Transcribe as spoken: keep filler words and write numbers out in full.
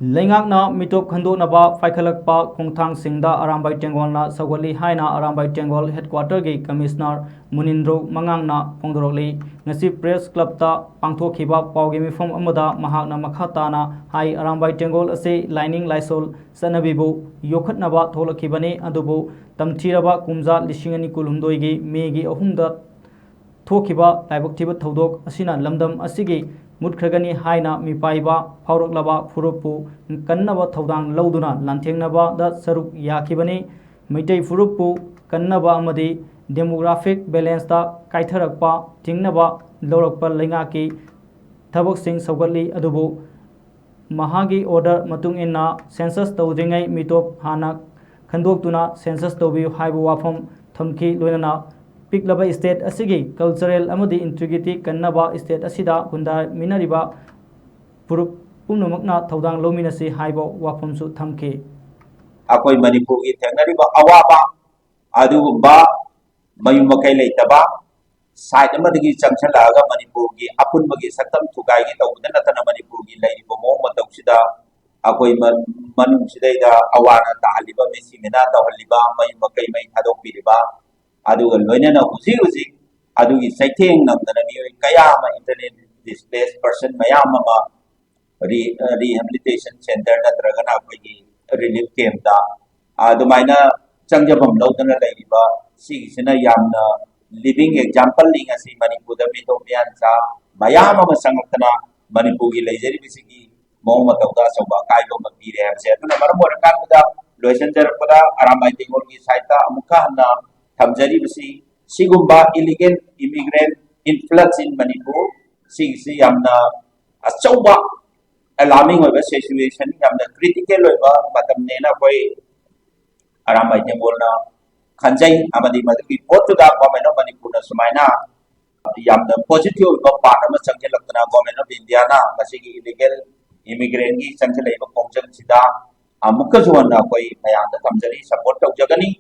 ꯂꯩꯉꯥꯛꯅ ꯃꯤꯇꯣꯞ ꯈꯟꯗꯣꯛꯅꯕ ꯄꯥꯏꯈꯠꯂꯛꯄ ꯈꯣꯡꯊꯥꯡꯁꯤꯡꯗ ꯑꯔꯥꯝꯕꯥꯏ ꯇꯦꯡꯒꯣꯜꯅ ꯁꯧꯒꯠꯂꯤ ꯍꯥꯏꯅ ꯑꯔꯥꯝꯕꯥꯏ ꯇꯦꯡꯒꯣꯜ headquarter ꯒꯤ commissioner ꯃꯨꯅꯤꯟꯗ꯭ꯔꯣ ꯃꯉꯥꯡꯅ ꯐꯣꯡꯗꯣꯔꯛꯂꯤ꯫ ꯉꯁꯤ press club ꯇ ꯄꯥꯡꯊꯣꯛꯈꯤꯕ ꯄꯥꯎꯒꯤ ꯃꯤꯐꯝ ꯑꯃꯗ ꯃꯍꯥꯛꯅ ꯃꯈꯥ ꯇꯥꯅ ꯍꯥꯏ, ꯑꯔꯥꯝꯕꯥꯏ ꯇꯦꯡꯒꯣꯜ ꯑꯁꯤ ꯂꯥꯏꯅꯤꯡ ꯂꯥꯏꯁꯣꯜ ꯆꯠꯅꯕꯤꯕꯨ ꯌꯣꯛꯈꯠꯅꯕ ꯊꯣꯛꯂꯛꯈꯤꯕꯅꯤ, ꯑꯗꯨꯕꯨ ꯇꯝꯊꯤꯔꯕ ꯀꯨꯝꯖꯥ ꯂꯤꯁꯤꯡ ꯑꯅꯤ ꯀꯨꯟꯍꯨꯝꯗꯣꯏꯒꯤ ꯃꯦꯒꯤ ꯑꯍꯨꯝꯗ ꯊꯣꯛꯈꯤꯕ ꯂꯥꯏꯕꯛ ꯊꯤꯕ ꯊꯧꯗꯣꯛ ꯑꯁꯤꯅ ꯂꯝꯗꯝ ꯑꯁꯤꯒꯤ ꯃꯨꯠꯈ꯭ꯔꯒꯅꯤ ꯍꯥꯏꯅ ꯃꯤꯄꯥꯏꯕ ꯐꯥꯎꯔꯛꯂꯕ ꯐꯨꯔꯨꯞꯄꯨ ꯀꯟꯅꯕ ꯊꯧꯗꯥꯡ ꯂꯧꯗꯨꯅ ꯂꯥꯟꯊꯦꯡꯅꯕꯗ ꯁꯔꯨꯛ ꯌꯥꯈꯤꯕꯅꯤ꯫ ꯃꯩꯇꯩ ꯐꯨꯔꯨꯞꯄꯨ ꯀꯟꯅꯕ ꯑꯃꯗꯤ demographic balance ꯇ ꯀꯥꯏꯊꯔꯛꯄ ꯊꯤꯡꯅꯕ ꯂꯧꯔꯛꯄ ꯂꯩꯉꯥꯛꯀꯤ ꯊꯕꯛꯁꯤꯡ ꯁꯧꯒꯠꯂꯤ, ꯑꯗꯨꯕꯨ ꯃꯍꯥꯛꯀꯤ order ꯃꯇꯨꯡ ꯏꯟꯅ census ꯇꯧꯗ꯭ꯔꯤꯉꯩ ꯃꯤꯇꯣꯞ ꯍꯥꯟꯅ ꯈꯟꯗꯣꯛꯇꯨꯅ census ꯇꯧꯕꯤꯌꯨ ꯍꯥꯏꯕ ꯋꯥꯐꯝ ꯊꯝꯈꯤ꯫ ꯂꯣꯏꯅꯅ ꯄꯤꯛꯂꯕ state ꯑꯁꯤꯒꯤ cultural ꯑꯃꯗꯤ integrity ꯀꯟꯅꯕ state ꯑꯁꯤꯗ ꯈꯨꯟꯗꯥꯃꯤꯟꯅꯔꯤꯕ ꯐꯨꯔꯨꯞ ꯄꯨꯝꯅꯃꯛꯅ ꯊꯧꯗꯥꯡ ꯂꯧꯃꯤꯟꯅꯁꯤ ꯍꯥꯏꯕ ꯋꯥꯐꯝꯁꯨ ꯊꯝꯈꯤ꯫ ꯑꯩꯈꯣꯏ ꯃꯅꯤꯄꯨꯔꯒꯤ ꯊꯦꯡꯅꯔꯤꯕ ꯑꯋꯥꯕ ꯑꯗꯨꯒꯨꯝꯕ ꯃꯌꯨꯝ ꯃꯀꯩ ꯂꯩꯇꯕ, side ꯑꯃꯗꯒꯤ ꯆꯪꯁꯤꯜꯂꯛꯑꯒ ꯃꯅꯤꯄꯨꯔꯒꯤ ꯑꯄꯨꯟꯕꯒꯤ ꯁꯛꯇꯝ ꯊꯨꯒꯥꯏꯒꯦ ꯇꯧꯕꯗ ꯅꯠꯇꯅ ꯃꯅꯤꯄꯨꯔꯒꯤ ꯂꯩꯔꯤꯕ ꯃꯑꯣꯡ ꯃꯇꯧꯁꯤꯗ ꯑꯩꯈꯣꯏ ꯃ-, ꯃꯅꯨꯡꯁꯤꯗꯩꯗ ꯑꯋꯥꯅ ꯇꯥꯍꯜꯂꯤꯕ, ꯃꯤꯁꯤ ꯃꯤꯅꯥ ꯇꯧꯍꯜꯂꯤꯕ, ꯃꯌꯨꯝ ꯃꯀꯩ ꯃꯩ ꯊꯥꯗꯣꯛꯄꯤꯔꯤꯕ, ꯑꯗꯨꯒ ꯂꯣꯏꯅꯅ ꯍꯧꯖꯤꯛ ꯍꯧꯖꯤꯛ ꯑꯗꯨꯒꯤ ꯆꯩꯊꯦꯡ ꯅꯪꯗꯅ ꯃꯤꯑꯣꯏ ꯀꯌꯥ ꯑꯃ internally displaced person ꯃꯌꯥꯝ ꯑꯃ ꯔꯤ-, ꯑ, rehabilitation centre ꯅꯠꯇ꯭ꯔꯒꯅ ꯑꯩꯈꯣꯏꯒꯤ relief camp ꯇ ꯑꯗꯨꯃꯥꯏꯅ ꯆꯪꯖꯐꯝ ꯂꯧꯗꯅ ꯂꯩꯔꯤꯕ ꯁꯤꯒꯤꯁꯤꯅ ꯌꯥꯝꯅ living example ꯅꯤ꯫ ꯉꯁꯤ ꯃꯅꯤꯄꯨꯔꯗ ꯃꯤꯇꯣꯞ ꯃꯤꯌꯥꯟꯆꯥ ꯃꯌꯥꯝ ꯑꯃ ꯆꯪꯂꯛꯇꯅ ꯃꯅꯤꯄꯨꯔꯒꯤ ꯂꯩꯖꯔꯤꯕꯁꯤꯒꯤ ꯃꯑꯣꯡ ꯃꯇꯧꯗ ꯑꯆꯧꯕ ꯑꯀꯥꯏꯕ ꯑꯃ ꯄꯤꯔꯦ ꯍꯥꯏꯕꯁꯦ꯫ ꯑꯗꯨꯅ ꯃꯔꯝ ꯑꯣꯏꯔꯀꯥꯟꯗ ꯂꯣꯏꯁꯤꯟꯖꯔꯛꯄꯗ ꯑꯔꯥꯝꯕꯥꯏ ꯇꯦꯡꯒꯣꯜꯒꯤ side ꯇ ꯑꯃꯨꯛꯀ ꯍꯟꯅ ꯊꯝꯖꯔꯤꯕꯁꯤ ꯁꯤꯒꯨꯝꯕ illegal immigrant influx in Manipur ꯁꯤꯒꯤꯁꯤ ꯌꯥꯝꯅ ꯑꯆꯧꯕ alarming ꯑꯣꯏꯕ situation, ꯌꯥꯝꯅ critical ꯑꯣꯏꯕ ꯃꯇꯝꯅꯦꯅ ꯑꯩꯈꯣꯏ ꯑꯔꯥꯝꯕꯥꯏ ꯇꯦꯡꯒꯣꯜꯅ ꯈꯟꯖꯩ꯫ ꯑꯃꯗꯤ ꯃꯗꯨꯒꯤ ꯄꯣꯠꯇꯨꯗ Government of ꯃꯅꯤꯄꯨꯔꯅ ꯁꯨꯃꯥꯏꯅ ꯌꯥꯝꯅ positive ꯑꯣꯏꯕ part ꯑꯃ ꯆꯪꯁꯤꯜꯂꯛꯇꯅ Government of India ꯅ ꯃꯁꯤꯒꯤ illegal immigrant ꯀꯤ ꯆꯪꯁꯤꯜꯂꯛꯏꯕ ꯈꯣꯡꯖꯪꯁꯤꯗ ꯑꯃꯨꯛꯀꯁꯨ ꯍꯟꯅ ꯑꯩꯈꯣꯏ ꯃꯌꯥꯝꯗ ꯊꯝꯖꯔꯤ, support ꯇꯧꯖꯒꯅꯤ꯫